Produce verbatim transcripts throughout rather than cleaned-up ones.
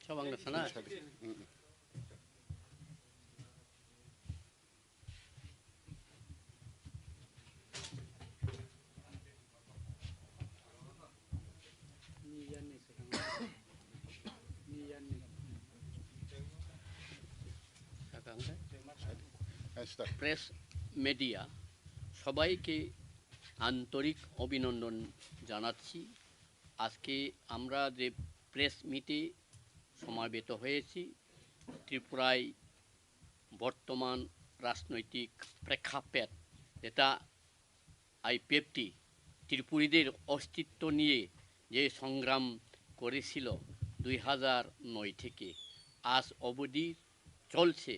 Sabang na sana. Press media সবাইকে আন্তরিক অভিনন্দন জানাচ্ছি। আজকে আমরা যে প্রেস মিটে সমাবেত হয়েছি, ত্রিপুরায় বর্তমান রাজনৈতিক প্রেক্ষাপট, যেটা আইপিএফটি ত্রিপুরীদের অস্তিত্ব নিয়ে যে সংগ্রাম করেছিল দুই হাজার নয় থেকে আজ অবধি চলছে,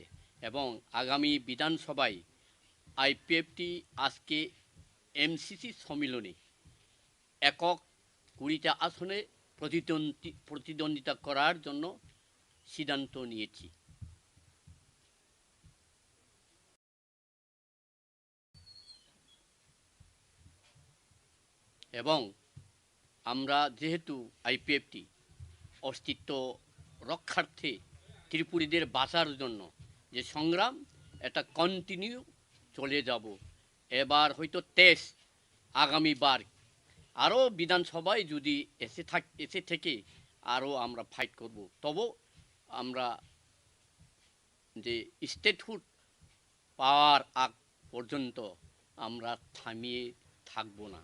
এবং আগামী বিধানসভায় আইপিএফটি আজকে এমসিসি সম্মিলনে একক কুড়িটা আসনে প্রতিদ্বন্দ্বী-, প্রতিদ্বন্দ্বিতা করার জন্য সিদ্ধান্ত নিয়েছি। এবং আমরা যেহেতু আইপিএফটি অস্তিত্ব রক্ষার্থে ত্রিপুরীদের বাঁচার জন্য যে সংগ্রাম, এটা কন্টিনিউ চলে যাব। এবার হয়তো টেস্ট, আগামীবার আরও বিধানসভায় যদি এসে থাক-, এসে থেকে আরও আমরা ফাইট করব। তবু আমরা যে স্টেটহুড পাওয়ার আগ পর্যন্ত আমরা থামিয়ে থাকব না,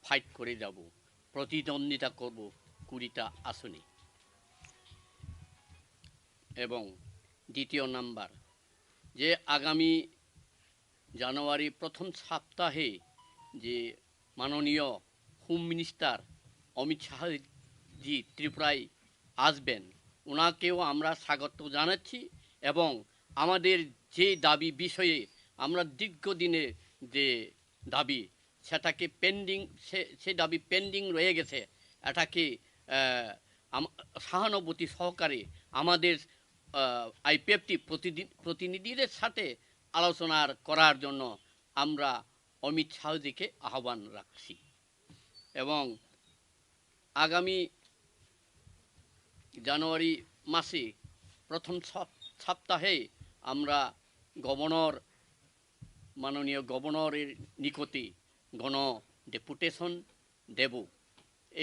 ফাইট করে যাব, প্রতিদ্বন্দ্বিতা করব কুড়িটা আসনে। এবং দ্বিতীয় নাম্বার, যে আগামী জানুয়ারি প্রথম সপ্তাহে যে মাননীয় হোম মিনিস্টার অমিত শাহজি ত্রিপুরায় আসবেন, ওনাকেও আমরা স্বাগত জানাচ্ছি। এবং আমাদের যে দাবি বিষয়ে আমরা দীর্ঘদিনের যে দাবি, সেটাকে পেন্ডিং, সে, সে দাবি পেন্ডিং রয়ে গেছে, এটাকে, আহ, আম-, সহানুভূতি সহকারে আমাদের, আহ, আইপিএফটি প্রতিদি-, প্রতিনিধিদের সাথে আলোচনা করার জন্য আমরা অমিত শাহজিকে আহ্বান রাখছি। এবং আগামী জানুয়ারি মাসে প্রথম সপ-, সপ্তাহে আমরা গভর্নর, মাননীয় গভর্নরের নিকটে গণ ডেপুটেশন দেব।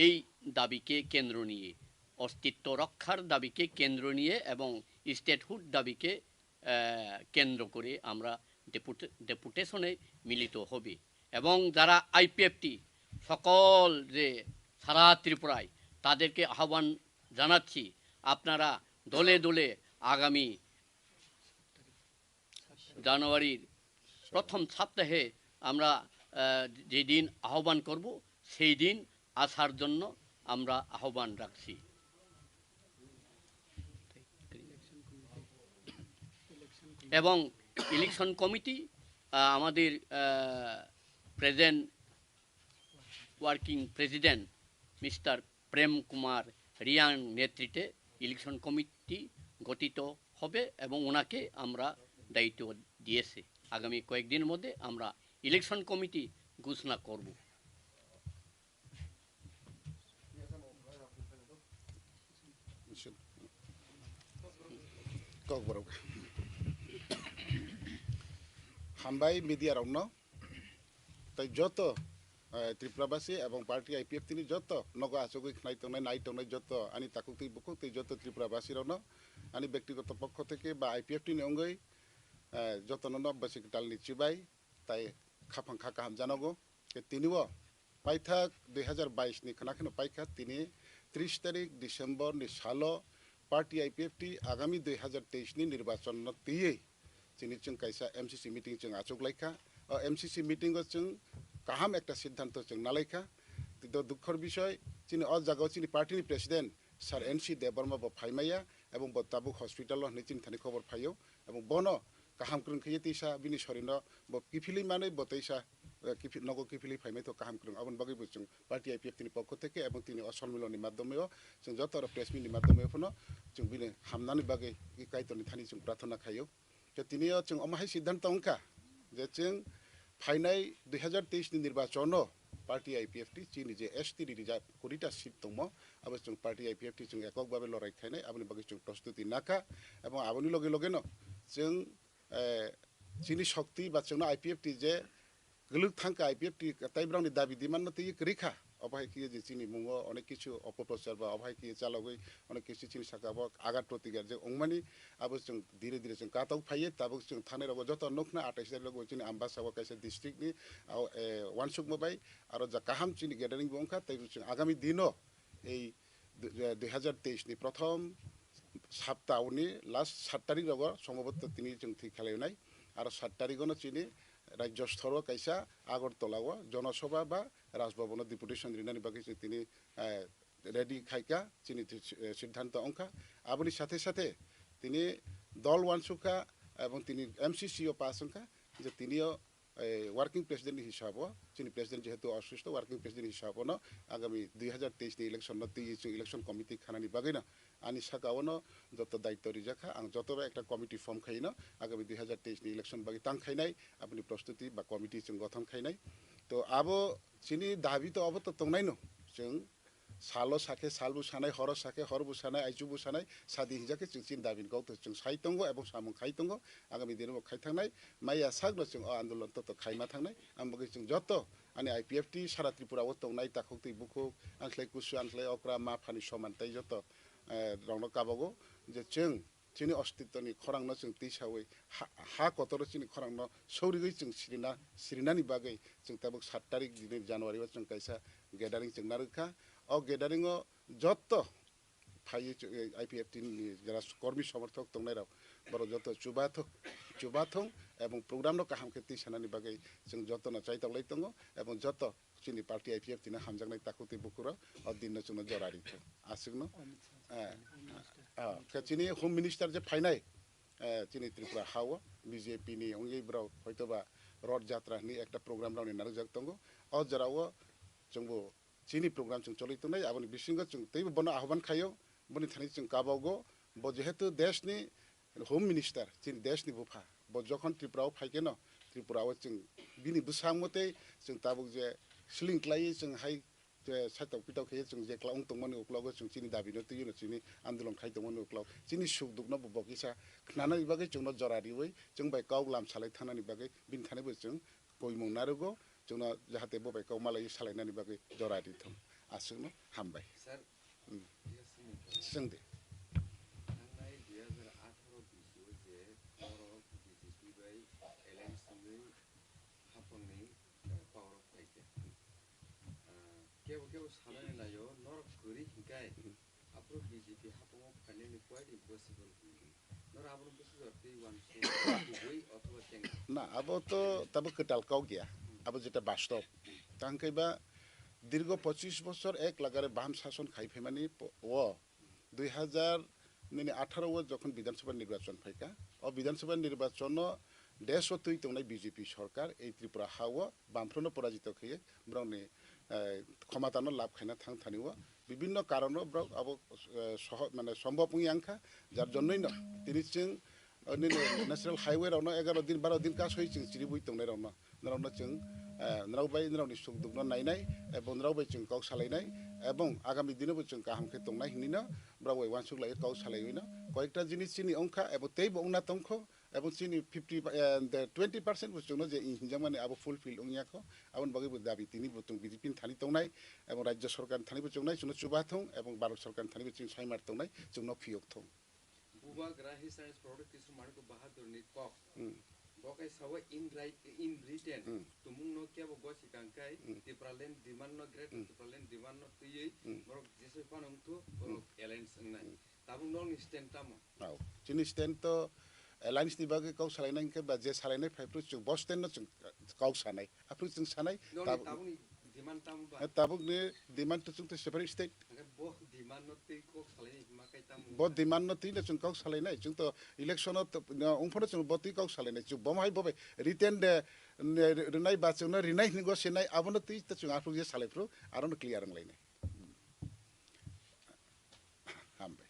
এই দাবিকে কেন্দ্র নিয়ে, অস্তিত্ব রক্ষার দাবিকে কেন্দ্র নিয়ে এবং স্টেটহুড দাবিকে, আহ, কেন্দ্র করে আমরা ডেপুটে-, ডেপুটেশনে মিলিত হবে। এবং যারা আইপিএফটি সকল যে সারা ত্রিপুরায়, তাদেরকে আহ্বান জানাচ্ছি, আপনারা দলে দলে আগামী জানুয়ারির প্রথম সপ্তাহে আমরা, আহ, যেদিন আহ্বান করব, সেই দিন আসার জন্য আমরা আহ্বান রাখছি। এবং ইলেকশন কমিটি, আহ, আমাদের, আহ, প্রেজেন্ট ওয়ার্কিং প্রেসিডেন্ট মিস্টার প্রেম কুমার রিয়াং নেতৃত্বে ইলেকশন কমিটি গঠিত হবে এবং ওনাকে আমরা দায়িত্ব দিয়েছি। আগামী কয়েকদিনের মধ্যে আমরা ইলেকশন কমিটি ঘোষণা করব। Kokborok. Hambai media rokno. Tai joto, eh, Tripurabasi ebong party I P F T ni joto nogo achugwi khnai tongnai, nai tongnai joto ani takhuk twi bukhuk twi joto Tripurabasi rokno ani bektigoto pokho theke ba I P F T ni wngwi, eh, jotono no bwswk talni chibai tai khaphang kha kaham janogo. Tei tini o paithak dui hazar bais ni khna kheno paikha, tini tris tarik December ni salo party I P F T agami dui hazar teis ni nirbachon no twiwi chini chwng kaisa M C C meeting chwng achuk laikha. O M C C meeting o chwng kaham ekta siddhanto chwng nalaikha. Tei do dukhor bisoy, chini o jagao chini party ni president Sir N C Debbarma bo phaimaya, ebong bo tabuk hospital o hinwi chini thani khobor phaio, ebong bono kaham kwrwng khe teisa bini sorino bo kiphilwi manwi bo teisa, eh, kiphi-, nogo kiphilwi phaimai tho kaham kwrwng. Aboni bagwi bo chwng party I P F T ni pokho theke ebong tini o sonmiloni madhyome o chwng joto oro press meet ni madhyome o phano chwng bini hamnani bagwi Kaitorni thani chwng prarthana khaio. Khe tini o chwng omo hai siddhanto wngkha je chwng phainai dui hazar teis ni nirbachon o party I P F T chini je S T ni rijak kurita seat tongmo, abo chwng party I P F T chwng ekok babe lorai khainai, aboni bagwi chwng prostuti nakha, ebong aboni loge loge no chwng, eh, chini shokti ba chwngno I P F T je kwlwk thangkha, I P F T tai borokni dabi demand no twiwi kwrwi kha. Obo hai khe je chini mungo onek kichu opoprochar ba obo hai khe chalogwi onek kichu chini saka bo agat protigar je wngmani, abo chwng dire dire chwng katok phaiwi tabuk chwng thanai rogo joto nukna atais tarik rogo chini Ambasa o kaisa district ni, ah, eh, uansukma bai aro ja kaham chini gathering bo wngkha, tei chwng agami dino ei du-, eh, dui hazar teis ni prothom sapta oni last sat tarik rogo sombhoboto tini chwng thwi khlainai, aro sat tarik ono chini rajyo stor o kaisa Agartala o jonosobha ba Raj Bhavan o deputation rinani bagwi chwng tini, eh, ready khaikha chini, eh, siddhanto wngkha. Aboni sathe sathe tini dol uansukha ebong tini M C C o pass wngkha je tini o, eh, working president ni hisabo, chini president jehetu osustho, working president ni hisabo no agami dui hazar teis ni election no twi chwng election committee khanani bagwi no ani saka o no joto daityo rijak kha, ang joto bai ekta committee form khaino agami dui hazar teis ni election bagwi tang khainai, aboni prostuti ba committee chwng gothon khainai. To abo chini dabi to abo to tongnai no, chwng salo sakhe sal bo sanai, horo sakhe hor bo sanai, aichu bo sanai, sadi hinjakhe chwng chini dabi ni kok to chwng sai tongo ebong samung khai tongo, agami dino bo khai thangnai, maya sakno chwng o andolon to to khaima thangnai, ang bagwi chwng joto ani I P F T sara Tripura o tongnai takhuk twi bukhuk, ang khlai kusu, ang khlai okra, ma phani soman tei joto, eh, rokno kabago je chwng chini ostitwni khorangno chwng tisawi ha, ha kotoro chini khorangno saurigwi chwng sirina, sirinani bagwi chwng tabuk sat tarik dini January o chwng kaisa gathering chwng narwkha. O gathering o jotto phaiwi chwng, eh, I P F T ni jara kormi somorthok tongnairok borok jotto chubathok, chubathung ebong program no kaham khe tisanani bagwi chwng jotto no chaitoklai tongo ebong jotto chini party I P F T no hamjaknai takhuk tei bukhuk rok o din no chwngno jora rithung. Aswkno, eh, ah, khe chini Home Minister je phainai, eh, chini Tripura ha o B J P ni wngwi borok hoitoba Roth Jatra hinwi ekta program rokni narwkjak tongo. O jora o chwngbo chini program chwng choli tongnai, aboni bisingo chwng teibo bono ahoban khaio, boni thani chwng kabogo, bo jehetu desh ni Home Minister, chini desh ni bupha, bo jokhon Tripura o phai khe no, Tripura o chwng bini bwsang mwtwi chwng tabuk je sling klaiwi chwng hai je saitok pitok khe chwng je kwlai wng tongmani uklogo chwng chini dabi no twiwi no chini andolon khai tongmani uklog, chini suk duk no bo bo kisa khnanani bagwi chwngno jora riwi chwng bai kok lam salai thanani bagwi bini thani bo chwng koimung narwgo, chwngno jahate bo bai kok malaiwi salainani bagwi jora rithung. Aswkno hambai. Sir, Hmm. Yes, sir. Swng de. Thangnai dui hazar atharo bisio je norok B J P bai alliance wngwi haphangni, eh, power o phaikha. Ah, kebo kebo sanani naio, norok kwrwi hinkai Hmm. aphuru B J P haphango phainani quite impossible hinwi. Norok abono bwsajor tei uansuk kubui othoba chengya. Na, abo to tabo kwtal kok ya. Abo jeta bastob. Tang khe ba dirgo pochis bochor ek lagare baham sason khai phaimani po-, o dui hazar nini atharo o jokhon Bidhan Sabha nirbachon phaikha, o Bidhan Sabha nirbachon o desh o twi tongnai B J P sorkar ei Tripura ha o bamphruno porajito khaiwi borokni, eh, khomata no lab khaina thang thani o bibinno karon o borok abo, eh, soho-, mane sombhob wngya wngkha, jar jonnoi no tini chwng, o nini national highway rokno egaro din baro din kasoi chwng chiribwi tongnai rokno, norokno chwng, eh, norok bai norokni suk dukno nainai, ebong norok bai chwng kok salainai, ebong agami dino bo chwng kaham khe tongnai hinwi no borok bai uansuk lai kok salaiwi no koyekta jinis chini wngkha, ebong teibo wngna tongkho, ebong chini fifty, eh, the twenty percent bo chwngno je hinjakmani abo fulfill wngya kho, aboni bagwi bo dabi tini bo chwng B J P ni thani tongnai, ebong rajya sorkar ni thani bo chongnai chwngno chuba thung, ebong Bharat sorkar ni thani bo chwng saimar tongnai chwngno phiyok thung. Bubagra His Highness Professor Kishore Manik Bahadur ni kok. Hmm. Bo khe sao in write-, in written. Hmm. Tumung no kebo gosi kangkai, Hmm. Tipraland demand no, Greater Hmm. Tipraland demand no twiwi, Hmm. borok jesoi phano wngthu, borok Hmm. alliance wngnai. Hmm. Tabuk nokni stand tamo? Au. Chini stand to alliance ni bagwi kok salainai hwnkhe ba je salainai phai phuru chwng bo stand no chwng kok sanai. Aphuru chwng sanai, Nokni tabuk tabukni demand tamo ba? Eh, tabukni demand to chwng to separate state. Hwnkhe bo demand no twi kok salainai hwnma kai tamo Bo wngkha? Demand no twi no chwng kok salainai. Chwng to election o to, no, wngphano chwng bo twi kok salainai. Chwng bo hai bo bai written de, ne, rwnai ba chwngno rinai hwnwi go senai, abono twi to chwng aphuru je salai phuru, aro no clear wng lainai. Hambai.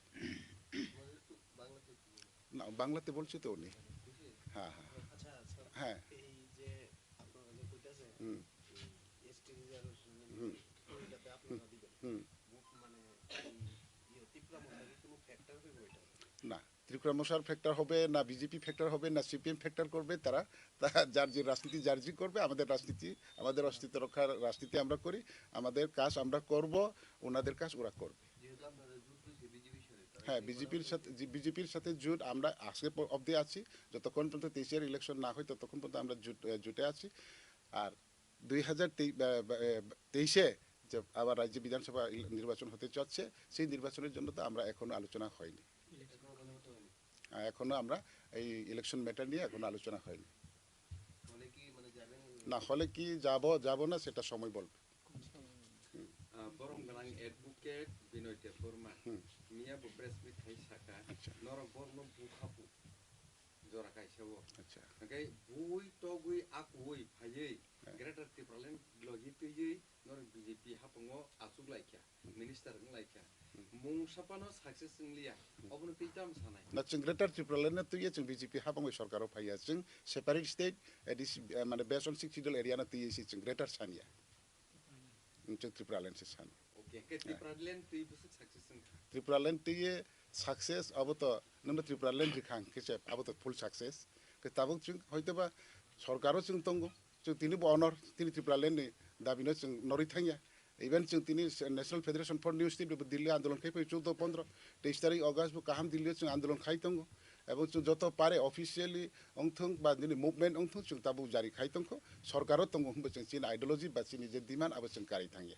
না, বাংলাতে বলছি তো উনি। হ্যাঁ, হ্যাঁ। আচ্ছা, স্যার, হ্যাঁ। এই যে আপনারা যে কইতাছেন, হুম। এই এসটি রিজার্ভেশন ত্রিপুরা মোর্চার ফ্যাক্টর হবে না, বিজেপি ফ্যাক্টর হবে না, সিপিএম ফ্যাক্টর করবে, তারা তা যার যে রাজনীতি, যার যে করবে। আমাদের রাজনীতি, আমাদের অস্তিত্ব রক্ষার রাজনীতি আমরা করি, আমাদের কাজ আমরা করব, ওনাদের কাজ ওরা করবে। যেহেতু আপনাদের জোট হয়েছে বিজেপির সাথে, তাহলে হ্যাঁ, কি মনে বিজেপির হচ্ছে সাথে, যে বিজেপির সাথে জোট আমরা আজকে প-, অবধি আছি। যতক্ষণ পর্যন্ত তেইশের ইলেকশন না হয়, ততক্ষণ পর্যন্ত আমরা জোট, আহ, জোটে আছি। আর দুই হাজার তেইশ, আহ, আহ, তেইশে যে আবার রাজ্যে বিধানসভা ইল-, নির্বাচন হতে যাচ্ছে, সেই নির্বাচনের জন্য তো আমরা এখনো আলোচনা হয়নি। আহ, এখনো আমরা এই ইলেকশন ম্যাটার নিয়ে এখনো আলোচনা হয়নি। হলে কি মানে যাবেন? না হলে কি যাব, যাব না, সেটা সময় বলবে। Ah, borom gwnang advocate Binoy Debbarma. Hmm. Miya bo press meet khai saka. Acha. Norok borokno bukhapu. Jora kaisa o. Acha. Hingke bui togui akui phaiwi, eh, Greater Tipraland logi twiwi norok B J P hapango achuk laikha, minister wng laikha. Hmm. Mungsa phano success wng liya. Hmm. Obono twi tamo sanai? Na chwng Greater Tipraland no twiya, chwng B J P hapango sorkaro phaiya, chwng separate state, A D C, eh, mane based on Sixth Schedule area no twiwi se chwng Greater saniya. Chwng Tipraland se sani. Okay, hingke Tipraland twi bwswk success wngkha? Tipraland twi ye success abo to, nwngno Tipraland rikha hingke se abo to full success. Ke tabuk chwng hoitoba sorkaro chwng tongo, chwng tini bo honor, tini Tipraland ni dabi no chwng norwi thangya. Even chwng tini se-, National Federation for New State bo Delhi andolon khai phai chuddo pondro, teis tarik August bo kaham Delhi o chwng andolon khai tongo. Ebong chwng joto pare officially wngthung ba nini movement wngthung chwng tabuk jari khai tongkho, sorkaro tongo hwnba chwng chini ideology ba chini je demand abo chwng karwi thangya.